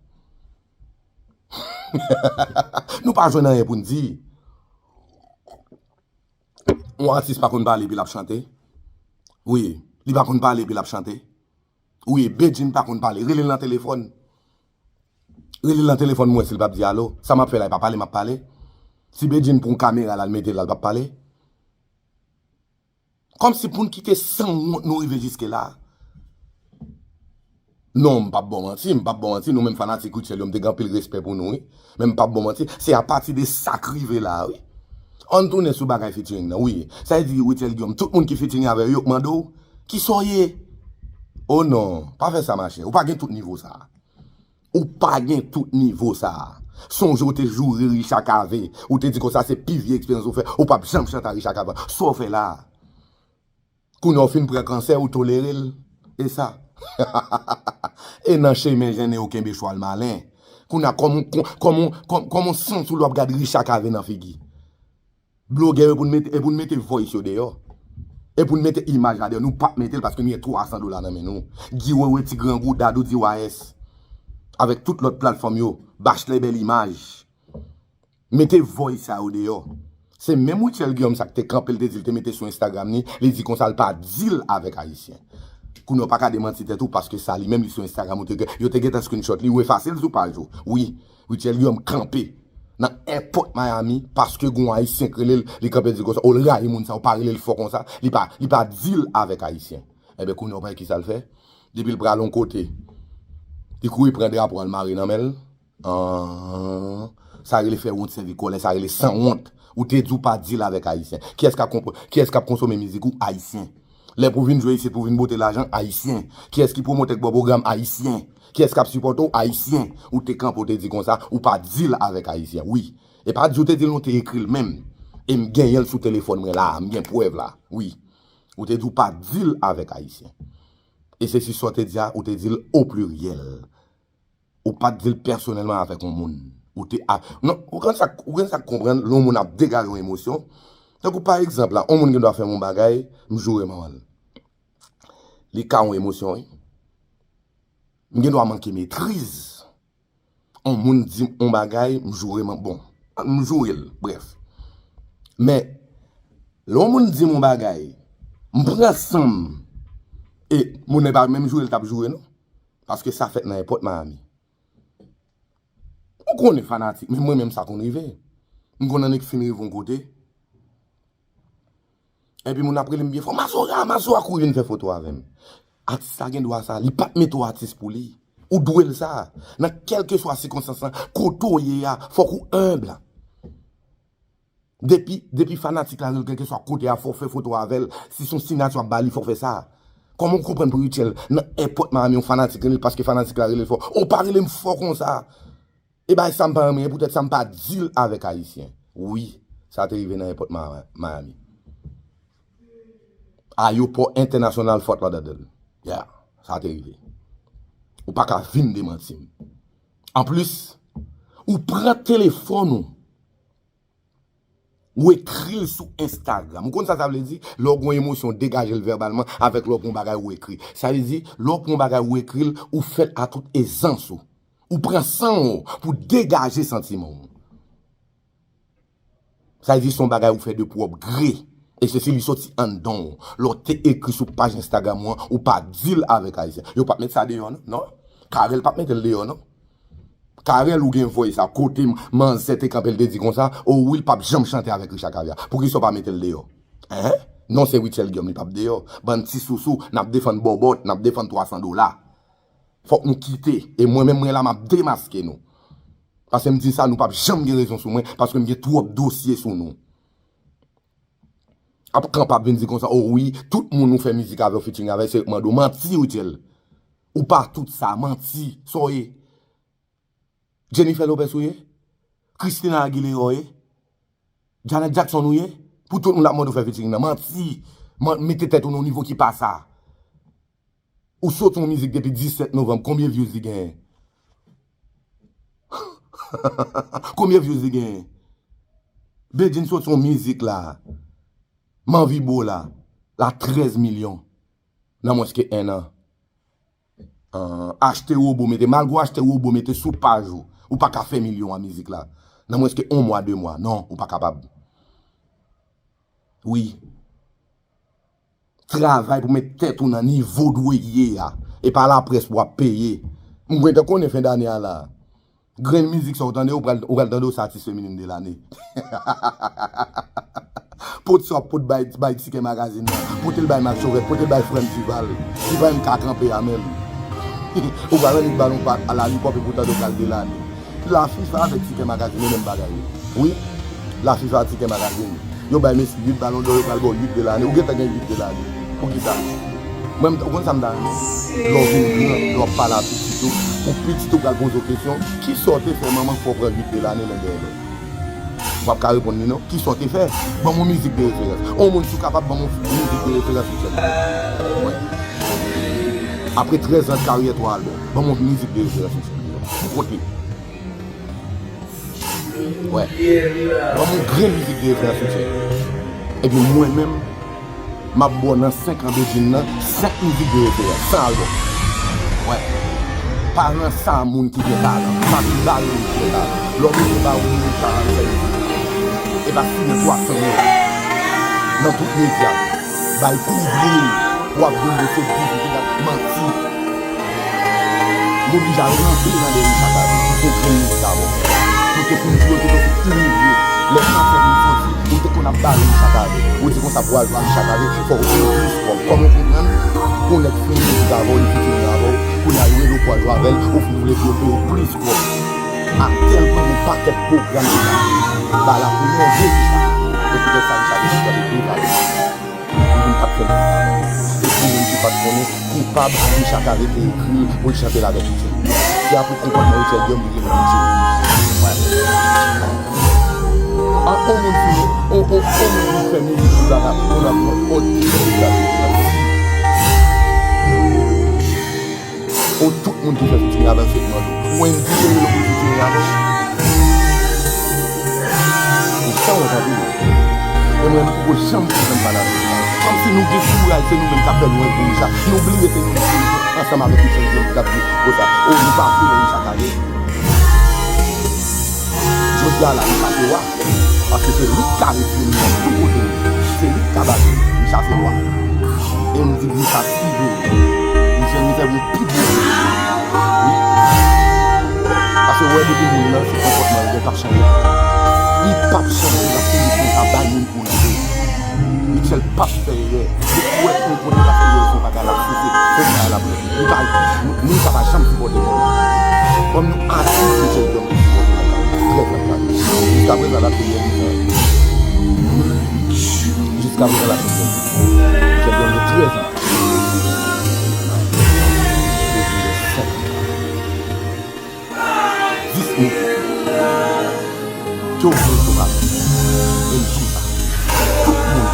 Nou pa jwenn anyen pou n di. Yon atis pa konn pale epi l ap chante. Wi, li pa konn pale epi l ap chante. Wi, Bedjine pa konn pale. Rele l nan telefòn. Rele l nan telefòn, m wè si l p ap di alo. Sa m ap fè la, e pa pale m ap pale. Si Bedjine pran kamera la, l mete l la, l p ap pale. Kòmsi pou n kite sanwont nou rive jiske la. Non, m p ap ba w manti, m p ap ba w manti, nou menm fanatik Rutshelle yo, m te gen anpil respè pou nou, wi. Men m p ap ba w manti, se apati de sa k rive la, wi. Ann tounen sou bagay featuring nan, wi. Sa vle di Rutshelle Guillaume, tout moun ki featuring avè yo, yo k mande w, "Kisa w ye?" Oh non, pa fè sa, machè. Ou pa gen tout nivo sa. Ou pa gen tout nivo sa. Sonje w te joure Richard Cavé, ou te di konsa se pi vye eksperyans ou fè, ou p ap janm chante a Richard Cavé. Sa w fè la? Kounye a w fin pran kansè, ou tolere l. E sa. E nan chemen jennen, ou kenbe chwal malen. Kounye a, kòm ou, kòm ou, kòm, kòm ou santi w lè w ap gade Richard Cavé nan figi. Blogè yo pou n mete, e pou n mete voice yo deyò. E pou n mete imaj la deyò. Nou p ap mete l paske nou gen twa san dola nan men nou. Guy Wewe, ti grangou, Dadou D Y S. Avèk tout lòt platfòm yo. Bachelè bèl imaj. Mete voice sa yo deyò. Se menm Rutshelle Guillaume sa k te kanpe, l te di l te mete sou Instagram ni, li di konsa l pa deal avèk Ayisyen. Kounye a w pa ka demanti tèt ou paske sa li menm li sou Instagram, ou te, yo te gentan screenshot li, ou efase l sou paj ou. Wi, Rutshelle Guillaume kanpe nan èpòt Miami paske gon Ayisyen k rele l, li kanpe di konsa, o l rayi moun sa, ou pa rele l fò konsa, li pa, li pa deal avèk Ayisyen. Enben, kounye a w pa wè kisa l fè? Depi l pral yon kote, li kouri pran drapo a l mare nan men l. Ahh, sa rele fè wont sèvi kòlè, sa rele sanwont. Ou te di w pa deal avèk Ayisyen. Kiyès k ap konpo-, kiyès k ap konsome mizik ou? Ayisyen. Lè pou vin jwe isit, pou vin bote lajan, Ayisyen. Kiyès ki pwomotè k ba w pwogram? Ayisyen. Kiyès k ap sipòte w? Ayisyen. Ou te kanpe, ou te di konsa, ou pa deal avèk Ayisyen. Wi. E pa di w te di l non, ou te ekri l menm. E m genyen l sou telefòn mwen la, m gen prèv la. Wi. Ou te di w pa deal avèk Ayisyen. E se si sa w te di a, ou te di l o pliryèl. Ou pa t di l pèsonèlman avèk yon moun. Ou te a, non, ou konn sa, ou konn sa k konprann lè yon moun ap degaje yon emosyon. Tankou pa egzanp la, yon moun gen dwa fè m yon bagay, m joure manman l. Li ka yon emosyon, wi. M gen dwa manke metriz. Yon moun di m yon bagay, m joure man, bon, m joure l, brèf. Men, lè yon moun di m yon bagay, m pran san m, e moun nan pa menm joure l t ap joure, non. Paske sa fèt nan èpòt Miami. Ou konnen fanatik, men mwen menm sa konn rive. M konn annik fin rive yon kote. Epi moun ap rele m byen fò, "Mazora, Mazora, kouri vin fè foto avè m." Atis la gen dwa sa, li pa t mete w atis pou li. Ou dwe l sa. Nan kèlkeswa sikonstans lan, kote w ye a, fòk ou enb. Depi, depi fanatik la rele kèlkeswa kote a, fò w fè foto avè l. Si se yon siyati w ap ba li, fò w fè sa. Kòman w konprann pou Rutshelle nan èpòt Miami, yon fanatik rele l paske fanatik la rele l fò? Ou pa rele m fò konsa. E bagay sa m pa renmen, e poutèt sa m pa deal avèk Ayisyen. Wi, sa te rive nan èpòt Ma-, Miami. Ayewopò entènasyonal Fort Lauderdale. Yeah, sa te rive. Ou pa ka vin demanti m. Anplis, ou pran telefòn ou. Ou ekri l sou Instagram. Ou konn sa sa vle di? Lè w gen yon emosyon, w degaje l vèbalman, avèk lè w pran yon bagay, ou ekri. Sa vle di, lè w pran yon bagay, ou ekri l, ou fè l a tout ezans ou. Ou pran san w pou degaje santiman w. Sa vle di se yon bagay ou fè de pwòp gre. E se si li soti anndan w. Lè w te ekri sou paj Instagram ou an, ou pa di l avèk Ayisyen. Yo p ap met sa deyò, non? Non. Carel p ap mete l deyò, non. Carel, ou gen voice sa, kote manzè te kanpe, l te di konsa, o wi, l p ap janm chante avèk Richard Caviar. Poukisa w pa mete l deyò? Hein? Non, se Rutshelle Guillaume, li p ap deyò. Bann ti sousou, n ap defann bòbòt, n ap defann twa san dola. Fòk nou kite. E mwen menm, mwen la, m ap demaske nou. Paske m di sa, nou p ap janm gen rezon sou mwen, paske m gen twòp dosye sou nou. Ap kanpe ap vin di konsa, o wi, tout moun ou fè mizik avè w, featuring avè l, se mande w. Manti, Rutshelle. Ou pa tout sa, manti. Sa w ye? Jennifer Lopez ou ye? Christina Aguilera w ye? Janet Jackson ou ye? Pou tout moun ap mande w fè featuring nan. Manti. Man-, mete tèt ou nan yon nivo ki pa sa. Ou soti yon mizik depi disèt novanm, konbyen views li genyen? Konbyen views li genyen? Bedjine soti yon mizik la, M anvi bo la, la trèz milyon nan mwens ke en an. An, achte wobo, mete, malgre w achte wobo, mete sou paj ou, ou pa ka fè milyon a mizik la. Nan mwens ke yon mwa, de mwa, non, ou pa kapab. Wi. Travay pou met tèt ou nan nivo dwe ye a. E pa laprès pou w ap peye. M gentan konnen fen dane a la. Grenn mizik sa w tande, ou pral, ou pral tande w se atis feminin de lane. Pot sa w ap pot bay, bay Ticket Magazine nan, pote l bay Max Chauvet, pote l bay Franck Duval. Li pa menm ka kanpe a menm. Ou pral annik ba l yon pa a la lipòp epi w tande w pral de lane. La FIFA avèk Ticket Magazine, e menm bagay yo. Wi. La FIFA, Ticket Magazine. Yo bay Messi uit balon dò, yo pral ba w uit de lane. Ou gentan gen uit de lane. Poukisa? Mwen, m, ou konn sa m ta renmen? Lè w vin gran, lè w ap pale a pitit ou, pou pitit ou pral poze w kesyon, kisa w te fè manman k fè w pran uit de lane nan dèyè lòt? W ap ka reponn li non. Kisa w te fè? Ban m yon mizik de referans. On moun si w kapab ban m yon mizik de referans, Michel. Mwen. Apre trèz an de karyè, twa albòm. Ban m yon mizik de referans, Michel. Ou kote? Wè. Ban m yon grenn mizik de referans, Michel. Epi mwen menm, m ap ba w nan senk an Bedjine nan, senk mizik de referans, san albòm. Wè. Paran sa moun ki gen talan. Papi Baron ki gen talan. Lè w mete Baron nan talan, li fè mizik. E pa si gen twa san moun nan tout medya. Bay kouvri l. W ap vin de se diz, manti. M oblije al ranpe nan dèyè Richard Cavé pou fè yon grenn mizik avè w. Pou te fin di yo te konn fin imilye. Lè sa fè vin soti, ou te konn ap bare Richard Cavé. Ou di konsa pou al jwe a Richard Cavé, fò w peye plis kòb. Kòman w konprann? Pou nèg fin mizik avè w, li featuring avè w, kounye a yo rele w pou al jwe avè l, ou fin vle pou yo peye w plis kòb. Aktè l pran yon pakèt pwogram deja. Ba la premyè de Richard. E poutèt sa Richard te chita te devale. Li vin t ap fè l. E pou moun ki pa t konnen, Koupab, Richard Cavé te ekri l pou l chante l avèk Rutshelle. Se apre konpòtman Rutshelle Guillaume li gen pou Rutshelle. An on moun ki, on, on, on moun ki fè mizik pou bagay, pou l ap pran òd ki fè bagay. O tout moun ki fè featuring avè l se mando. Wendy te rele pou featuring avè l. Ou sa w tande? E mwen, m poko janm fè menm pa nan. Kòmsi nou gen kouraj, se nou menm k ap fè lwanj pou Richard. Nou bliye se nou menm ki ansanm avèk Richard Guillaume ki t ap di konsa, o, nou pa vle Richard Cavé. Jodi a la, Richard se wa. Paske se li k ka retire nou nan tout kote nou ye. Se li k ka bati nou. Richard se wa. E m di Richard pi bon. Richard, Richard se yon pi bon. Wi. Paske w wè depi moun nan, se konpòtman l gen k ap chanje. Li p ap chanje, l ap toujou konn sa bay moun pou nan do. Rutshelle p ap fè erè. Li kwè pou l konnen paske yo se yon bagay l ap souse. Se yon bagay l ap fè. Li pa, nou, nou sa pa janm sipòte moun. Kòm nou atis, Rutshelle Guillaume te sipòte nan kay. Trè, trè, trè. Jiska prezan, l ap peye li. Jiska prezan, l ap peye li. Rutshelle Guillaume gen trèz an. Dis minit. Ke w vle, ke w pa vle. E m di sa. Tout moun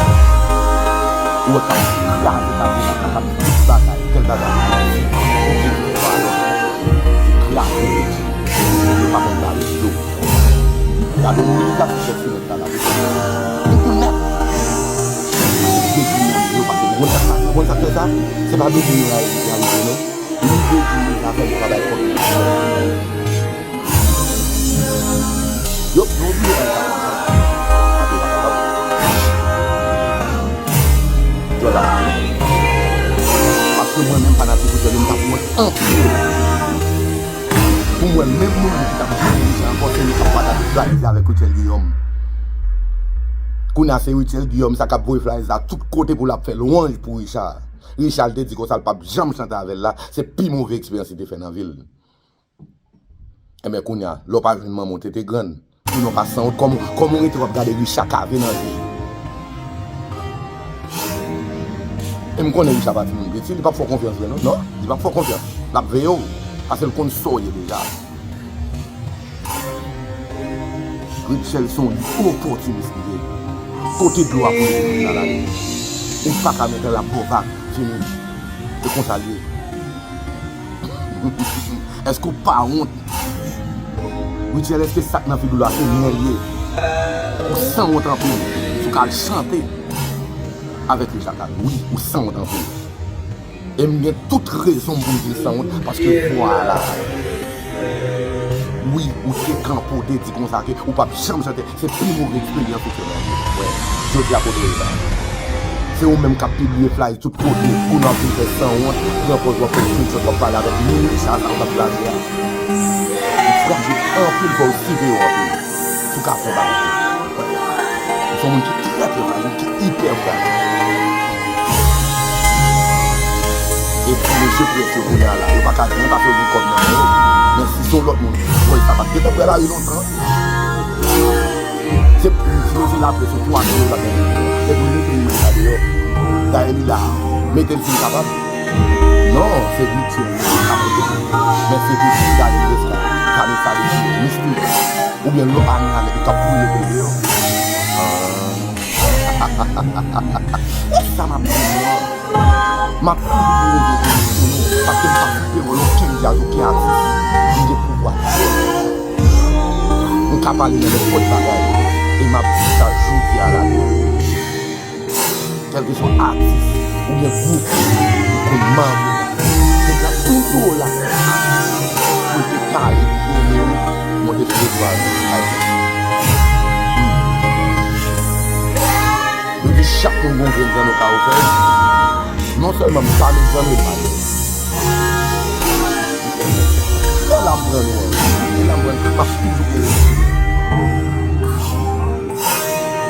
ou wè k ap kraze kafou la, k ap di tout bagay, tèl bagay. Ou di, ou pa lòt. Kraze yo di. Yo pa konn bare dlo. Gade yon milyar sou tèt sou nèg la, la. Konn sa k fè sa? Se pa Bedjine yo la rive non. Li Bedjine yo la fè yo pa bay kòb. Yo, yo bliye bagay sa. Yo la. Paske mwen menm fanatik Rutshelle, m t ap wont anpil. Pou mwen menm moun ki t ap jere Richard ankò, se li k ap pataje flyers avèk Rutshelle Guillaume. Kounye a se Rutshelle Guillaume sa k ap voye flyers la tout kote pou l ap fè lwanj pou Richard. Richard te di konsa l p ap janm chante avè l la, se pi move eksperyans li te fè nan vi l. Enben kounye a, lè w pa jwenn manman w, tete grann, pou nou pa sanwont, kòman, kòman w rete w ap gade Richard Cavé nan je? E m konnen Richard pa timoun piti, li p ap fè w konfyans vre non. Non, li p ap fè w konfyans. L ap veye w, paske l konn sa w ye deja. Rutshelle se yon opòtinis li ye. Kote dlo a pou li la la. Ou pa ka mete l ap bò vag, fini. E konsa l ye. Èske w pa wont? Rutshelle, èske sa k nan figi w la se mwen l ye? Ou sanwont anpil. Si w ka al chante avèk Richard Cavé. Wi, ou sanwont anpil. E m gen tout rezon m pou m di l sanwont, paske vwa a la. Wi, ou te kanpe, ou te di konsa ke ou p ap janm chante. Se pi move eksperyans ou fè nan vi w. Wè, jodi a kote w ye la. Se ou menm k ap pibliye flyers tout kote, kounye a w ap vin fè sanwont, pran pòz w ap fè screenshot, w ap pale avèk moun, sa, sa w t ap blaze a. Ou fraje anpil, fò w siveye w anpil. Si w ka fè bagay. Ou se yon moun ki trè, trè frajil, ki ipè frajil. E ti mesye près yo kounye a la, yo pa ka di anyen paske yo gen kòb nan men yo. Men si se yon lòt moun, woy, sa pa t gentan pran lari lontan. Se pou di yo se laprès yo twa kilo la. Se pou mete imaj sa deyò. Dayè li la. Mete l si l kapab. Non, se Rutshelle ki ka mete. Men se Rutshelle Dayè Leska. Vanessa Richie, Mistik. Oubyen lòt ane ane ki t ap fouye pou deyò. Ah. E sa m ap di nou an. M ap toujou gen rezon pou nou, paske m pa sipèwòl okenn djaz, okenn atis. M gen pouvwa. M ka pale nan nenpòt bagay. E m ap di sa jodi a la. Kèlkeswa atis oubyen gwoup, ou konn manm ou, se nan yon dola pou l te pale pou renmen w, monte sou zetwal. Yo di chak moun gon grenn zanno ka ofè. Non sèlman m pa met zanno pa yo. Lè la m pran nou an, lè la m pran nou, m ap toujou gen respè.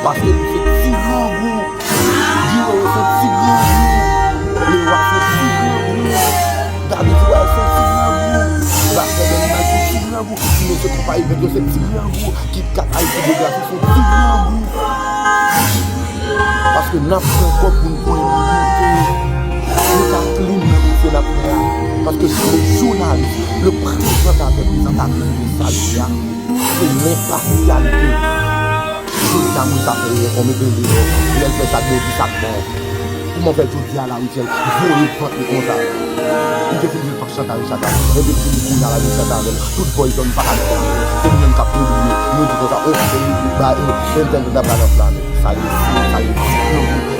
Paske nou se ti grangou. Diwo yo se ti grangou. Lewa se ti grangou. David Wise se ti grangou. Rachel Bernard se ti grangou. Ti mesye konpayi vèt yo se ti grangou. Kit Kat Ayiti Byografi se ti grangou. Paske n ap pran kòb pou n voye moun monte. Nou pa klin nan metye n ap fè a. Paske le jounalis, le prezantatè, prezantatris de sa li a, se lenpasyalite. Jodi a moun sa fè erè, on mete l deyò. Lè l fè sa k bon, di sa k bon. Kouman fè jodi a la Rutshelle voye vant li konsa? Li te fin di l p ap chante a Richard Cavé. Epi li vini kounye a la vin chante avè l. Tout boy zòn pa ka di konsa. Se li menm k ap pibliye. Nou di konsa, oh, e, ba, e, entèl t ap pral anflame. Sa ye, sa ye,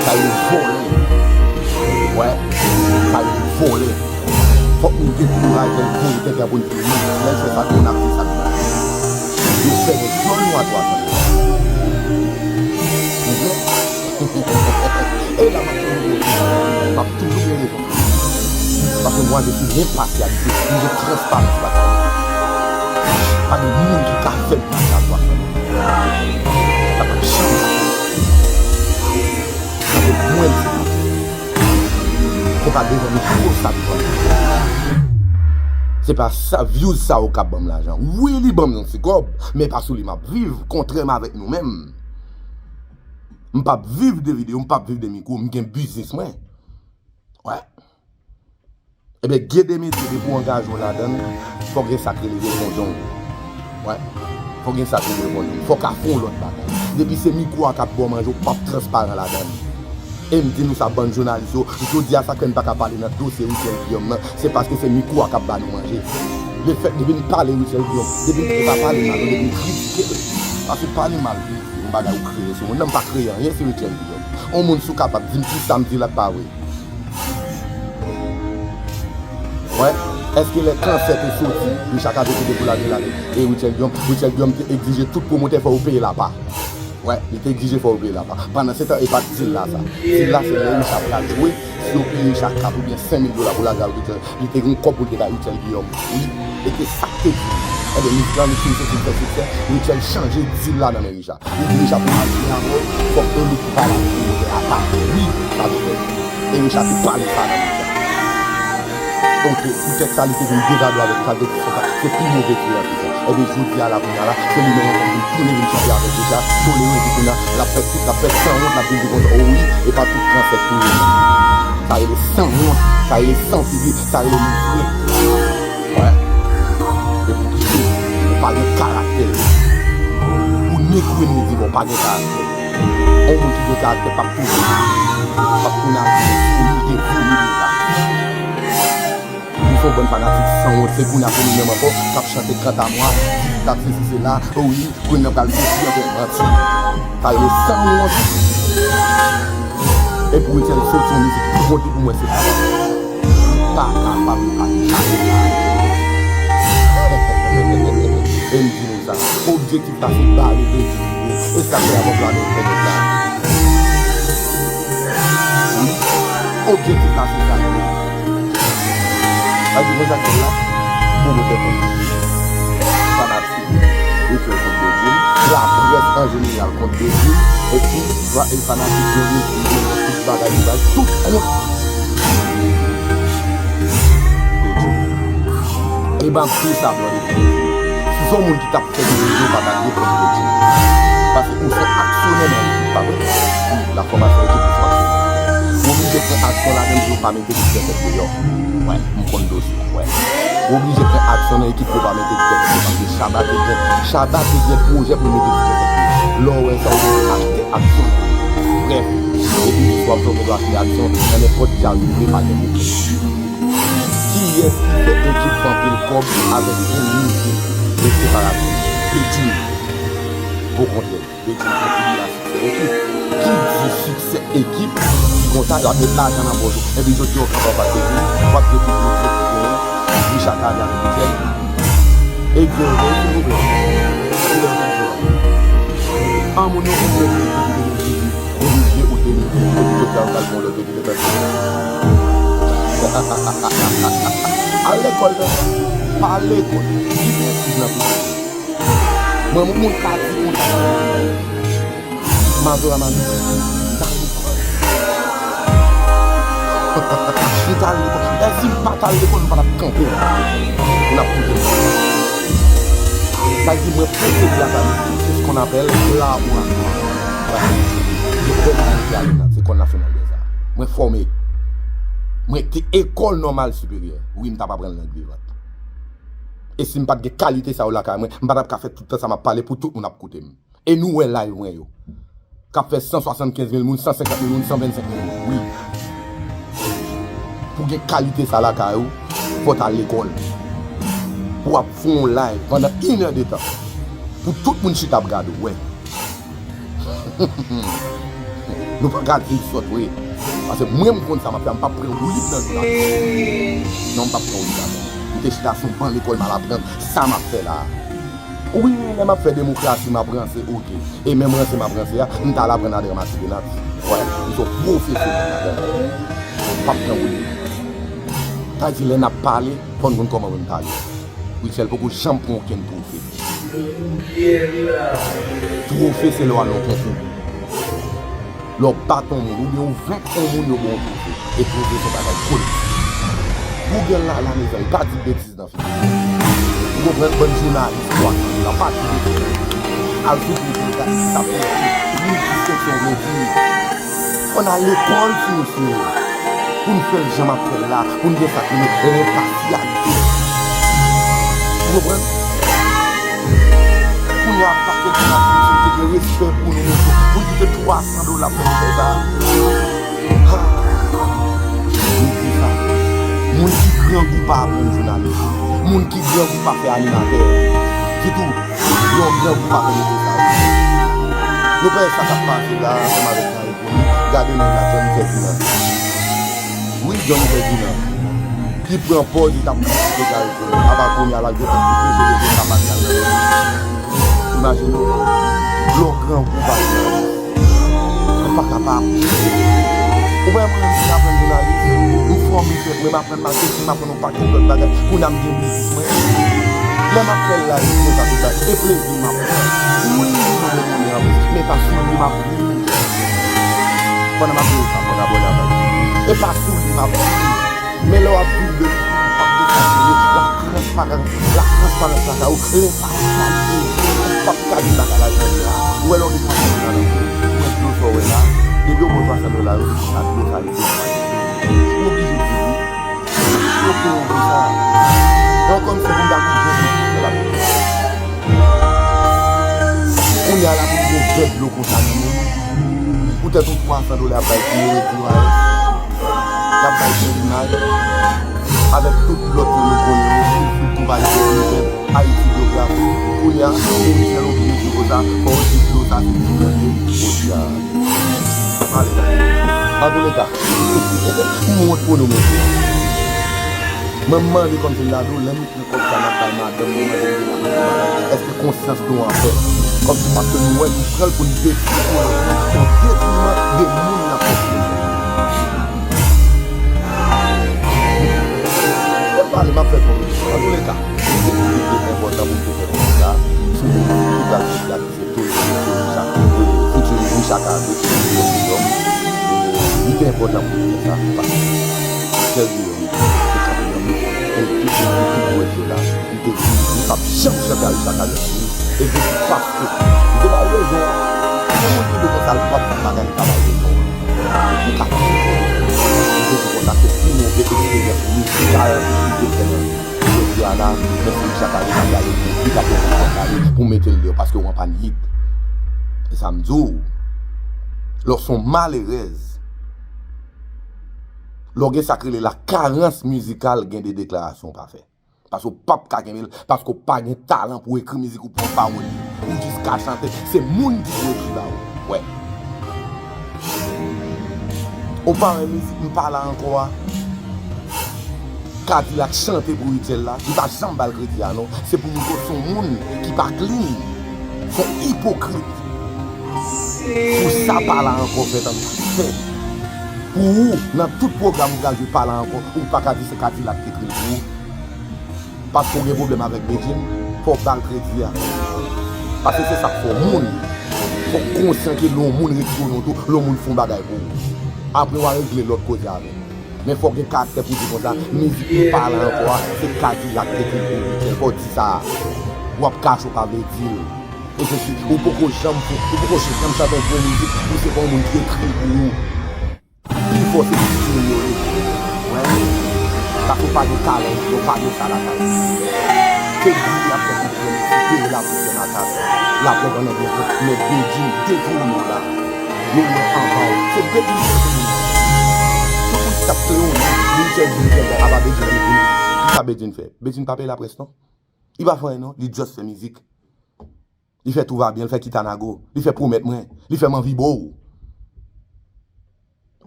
sa ye vòlè. Wè, sa ye vòlè. Fòk nou gen kouraj lè l voye tenten pou n fini. Lè l fè sa, konn ap di sa. Yo fè nou zòn nou a twa san. Ou konprann? E la, m ap toujou gen rezon. M ap toujou gen rezon. Paske mwa, je suis impartialité, m gen transparans lakay mwen. Pa gen moun ki ka fè m pase a twa san. Sa p ap janm mache. Paske mwen, se pa, se pa devan mikwo sa devan. Se pa sa, views sa yo k ap ban m lajan. Wi, li ban m yon ti kòb, men pa sou li m ap viv, kontrèman avèk nou menm. M p ap viv de videyo, m p ap viv de mikwo, m gen biznis mwen. Wè. Ebyen, gen de metye, depi w angaje w ladan l, fòk gen sa k rele repondan w. Wè. Fòk gen sa k rele repondan w. Fòk a fè yon lòt bagay. Depi se mikwo a k ap ba w manje, w p ap transparan ladan l. E m di nou sa, bann jounalis yo, jodi a sa k fè n pa ka pale nan dosye Rutshelle Guillaume nan, se paske se mikwo a k ap ba nou manje. Lefèt, depi n pale Rutshelle Guillaume, depi n pa pale mal, depi n kritike l, paske pale mal, se yon bagay ou kreye sou moun nan, m pa kreye anyen, se Rutshelle Guillaume. On moun si w kapab di m kisa m di la k pa vre. Èske lè kansè te soti, Richard Cadieux te dekouraje l avèk e Rutshelle Guillaume? Rutshelle Guillaume te egzije tout pwomotè fò yo peye l apa. Wè, li te egzije fò yo peye l apa. Pandan se tan, e pa t dil la sa. Dil la se lè Richard pral jwe, si yo peye Richard kat oubyen senk mil dola pou l al jwe avèk Rutshelle, li te gen yon kòb pou l te bay Rutshelle Guillaume. Wi, e te sa k te di. Ebyen, mizik lan, li fin soti, li fè siksè, Rutshelle chanje dil la nan men Richard. Li di Richard pou al jwe avè w, fòk e li ki pale avèk pwomotè apa. Wi, sa te fèt. E Richard te pale sa nan mizik la. Donk, poutèt sa, li te vin devadwa avèk Cadieux, se sa, se pi move triyè ki fèt. Ebyen, jodi a la, kounye a la, se li menm ankò ki vin tounen vin chante avèk Richard, tolere li kounye a, l ap fè tout, l ap fè sanwont, l ap vin di konsa, o wi, e pa tout kansè k touye moun. Sa rele sanwont, sa rele san figi, sa rele mizè. Wè. E pou kite, ou pa gen karaktè. Ou negre, negre, ou pa gen karaktè. Yon moun ki gen karaktè p ap tounen, p ap tounen ak foli, li te vomi deja. Nou se yon bann fanatik sanwont, se kounye a pou nou menm ankò k ap chante kantamwa, diktat, sesi, sela, o wi, Queen nan pral soti, anfen, manti. Sa rele sanwont. E pou Rutshelle soti yon mizik pou kote pou mwen se pa. Pa kapab, pa kapab. E m di nou sa. Objektif la se bare Bedjine. E sa k fè avè plan nou fè nèg la. Wi. Objektif la se sa. Sa di konsa k fè la. Pwomotè kont Bedjine. Fanatik Rutshelle kont Bedjine. Laprès an jeneral kont Bedjine. Epi, e fanatik Johnny, tout bagay li bay, tout kont. E m ap di sa, Blondedy. Si se yon moun ki t ap fè de rezo, pa t ap reponn Blondedy. Paske ou se aksyonè nan ekip, pa vre? Wi, la fòmasyon ekip ou se aksyonè. Ou oblije pran aksyon ladan l pou yo pa mete Big Tèt deyò. Wè, m konn dosye a, wè. Ou oblije pran aksyon nan ekip pou yo pa mete Big Tèt deyò. Paske Shabba te gen, Shabba te gen pwojè pou l mete Big Tèt deyò. Lè w wè sa, ou oblije achte aksyon nan. Brèf, epi w ap fè w gen dwa achte aksyon nan nenpòt djaz ou vle, pa gen pwoblèm. Kiyès ki fè ekip fè anpil kòb avèk yon mizik de separasyon? Bedjine. Okontrè, Bedjine kontribye a siksè ekip. Ki di siksè ekip, ki konsa, y ap met lajan nan pòch ou. Epi jodi a, w kanpe anfas Bedjine, w ap di tout moun yo ki genyen, Richard Cadieux avèk Michel. E di yo, silvouplè, kilè w te di yo? An moun yo konn mèt li depi de mil dizuit. Oblije ou te mete yo, jodi a ou pral pran lòt yo ki te fè sa. Al lekòl, non. Pa al lekòl. Ki betiz nan figi. Mwen, moun ka di konsa. Mazora Malis, m t al lekòl. M t al lekòl. E si m pa t al lekòl, m pa t ap kanpe la. Ou n ap koute m. Sa di mwen posede a sa, se ce qu'on appelle laboratwa. Lekòl Michel Allen nan, lekòl nasyonal dèza. Mwen fòme. Mwen te ekòl nòmal siperyè. Wi, m t ap aprann lang vivant. E si m pa t gen kalite sa yo lakay mwen, m pa t ap ka fè tout tan sa m ap pale pou tout moun ap koute m. E nou wè live mwen yo. K ap fè san swasannkenz mil moun, san senkant mil moun, san vennsenk mil moun. Wi. Pou gen kalite sa lakay ou, fò w t al lekòl. Pou w ap fè yon live pandan inè de tan. Pou tout moun chita ap gade w, wè. Nou pa ka di l sòt vre. Paske mwen, m konn sa m ap fè, m p ap pran woulib nan jounalis. Non, m p ap pran woulib nan jounalis. M te chita sou ban lekòl, m al aprann sa m ap fè la a. Wi, lè m ap fè demokrasi, m ap ranse, oke. E menm ranse m ap ranse a, m t al aprann a Drama Ti Benat. Wè, m se yon pwofesyonèl ladan l. M p ap pran woulib. Sa di lè n ap pale, fò n konn kòman pou n pale. Rutshelle poko janm pran okenn twofe. Twofe se lè w al nan konkou. Lè w bat yon moun, oubyen w venk yon moun, yo ba w yon twofe. E twofe se yon bagay kolektif. Google la, la, mezanmi, pa di betiz nan figi. Ou konprann, bann jounalis, twa, la, pa di betiz. Al sou Google, gade sa, pou w di, wi, distenksyon vle di. Fò n al lekòl, ti mesye. Pou n fè l jan m ap fè l la, pou n gen sa k rele enpasyalite. Ou konprann? Kounye a, pakèt moun ap di, misye te gen respè pou nou, mesye. Pou l kite twa san dola pou l fè sa. Ha! M di sa. Moun ki grangou pa aprann jounalis. Moun ki grangou pa fè animatè. Ditou. Lè w grangou pa konn ede sa yo. Nou pa wè sa k ap pase la ansanm avèk Marie Conille. Gade nèg la, Johnny Ferdinand. Wi, Johnny Ferdinand. Li pran pòz li t ap kritike Gary Conille. Apa kounye a la, yo ap kritike, yo ap kritike, yo ap kritike. Imajine w, lè w grangou pa gen, ou pa kapab. Ou pa wè mwen menm ki aprann jounalis, m fòme tèt mwen, m aprann maketing, m aprann yon pakèt lòt bagay. Kounye a m gen biznis mwen. Lè m ap fè live konsa tout bagay, e plezi m ap pran. Wi, m mande monnen anplis, men pa sou li m ap viv. Pandan m ap di w sa, pandan abòne avè m. E pa sou li m ap viv. Men lè w ap viv de, w ap desann, la transparans, la transparans lakay ou, lenpasyalite, ou p ap ka di bagay la jan l ye a. Ou wè lè w desann nan, ou wè dlo sa w wè la, depi yo ba w twa san dola, yo di sa dlo sa yo desann. Ou oblije di wi. Yo peye w pou sa. Bon, kòmsi pou m ta koute. Kounye a la pou m gen vè dlo konsa nan men m. Poutèt yon twa san dola y ap bay pou yo, yo di w a. Y ap bay bèl imaj avèk tout lòt yo nou konnen yo, sou tout konpayi televizyon, Ayiti Byografi. Kounye a, pou yon sèl objektif konsa, fò yo di dlo sa se ti tande. Podyab. Antouleka, m wont pou nou, mesye. Mwen, m mande kòm se m ta di w, lè nou pran kòb sa n ap bay madanm nou, mande nou, èske konsyans nou an pè? Kòmsi paske nou wè nou pran l pou n detwi, pou n, pou n detriman de moun n ap konstwi. Mwen pale, m ap fè konn. Antouleka, se enpòtan pou m te fè konn sa sou moun ki pral fè se tou, tou, chak, tou, fouti, tou, chak ane, li te enpòtan pou m fè sa, paske sèl ki yo, se kanpe nan men, e tout moun ki pwete la, li te di, li p ap janm chante Alicia Carlos, wi. E se paske, li te bay rezon, yon moun ki bezwen sa, li p ap fè bagay, li pa bay rezon. Li ka fè, li te di konsa, se pi move eksperyans mizikal li te fè nan Jodi a la, mèsi Richard Carré, m ap gade, li t ap fè konprann Carré pou mete l deyò, paske w anpann lit. E sa m di w, lè w se yon malerèz, lè w gen sa k rele la karans mizikal, gen de deklarasyon w pa fè. Paske w p ap ka kenbe l, paske w pa gen talan pou w ekri mizik, ou pran pawòl li. Ou jis ka chante, se moun ki pou ekri ba ou. Wè. Ou pa wè mizik m pa la ankò a? Kadilak chante pou Rutshelle la, li pa janm ba l kredi a non. Se pou montre w se yon moun ki pa clean. Se yon ipokrit. Pou sa pa la ankò fèt an fè. Pou ou, nan tout pwogram ou pral jwe pa la ankò, ou pa ka di se Kadilak ki ekri l pou ou. Paske w gen pwoblèm avèk Bedjine, fò w ba l kredi a. Paske se sa k fè w moun. Fò w konsyan ke lè yon moun retire w nan wout ou, lè yon moun fè yon bagay pou ou. Apre w a regle lòt koze avè l. Men fò w gen karaktè pou di konsa, mizik m pa la ankò a, se Kadilak ki ekri l pou Rutshelle. Fò w di sa. W ap kache w pa vle di l. E se si, ou poko janm fè, ou poko janm chante yon bon mizik, ou se pa yon moun ki ekri l pou ou. Pi fò se viktim yo ye. Wè. Paske w pa gen talan, ou pa gen sa lakay ou. Se di y ap fè pou pran, se peye la pou fè makas. Laprèv an anglè, men Bedjine detwi w la. Yo wè anba w. Se Bedjine ki detwi w. Tout moun ki t ap klewone, Michel di Michel, apa Bedjine detwi w. Kisa Bedjine fè? Bedjine pa peye laprès non. Li pa fè anyen non, li just fè mizik. Li fè Tout va bien, li fè Kitanago, li fè Pwomèt mwen, li fè M anvi bo w.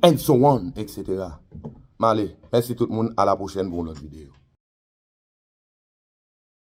And so on, et cetera. M ale. Mèsi tout moun, a la pwochèn pou yon lòt videyo.